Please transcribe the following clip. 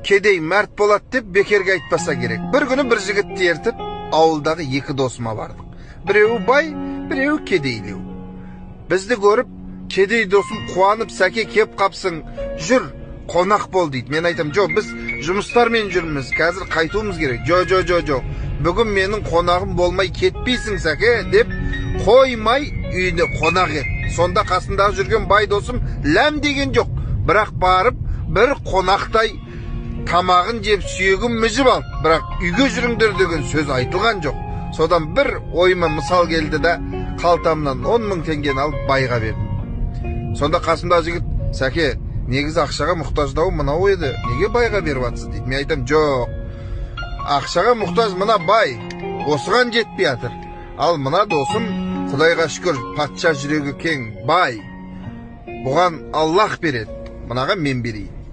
Кедей мәрт болады деп бекерге айтпаса керек. Бір күні бір жігітті ертіп, ауылдағы екі досыма бардық. Біреуі бай, біреуі кедейлеу. Бізді көріп, кедей досым қуанып, "Сәке, кеп қапсың, жүр, қонақ бол", – дейді. Мен айтам: "Жоқ, біз жұмыстармен жүрміз, қазір қайтуымыз керек". "Жо, жо, жо, жо, бүгін менің қонағым болмай кетпейсің, Сәке", – деп қоймай үйіне қонақ ет. Сонда қасындағы жүрген бай досым ләм деген жоқ, бірақ барып бір қонақтай тамағын жеп, сүйегін мүжіп алды, бірақ "үйге жүріңдер" деген сөз айтылған жоқ. Содан бір ойыма мысал келді да, қалтамнан 10 000 теңгені алып, байға бердім. Сонда қасымдағы жігіт: "Сәке, негізі ақшаға мұқтаждау мынау еді, неге байға беріп жатсыз?" – дейді. Мен айтамын: "Жоқ, ақшаға мұқтаж мына бай, осыған жетпей жатыр. Ал мына досым, құдайға шүкір, патша, жүрегі кең бай, бұған Аллах береді, мынаған мен берейін".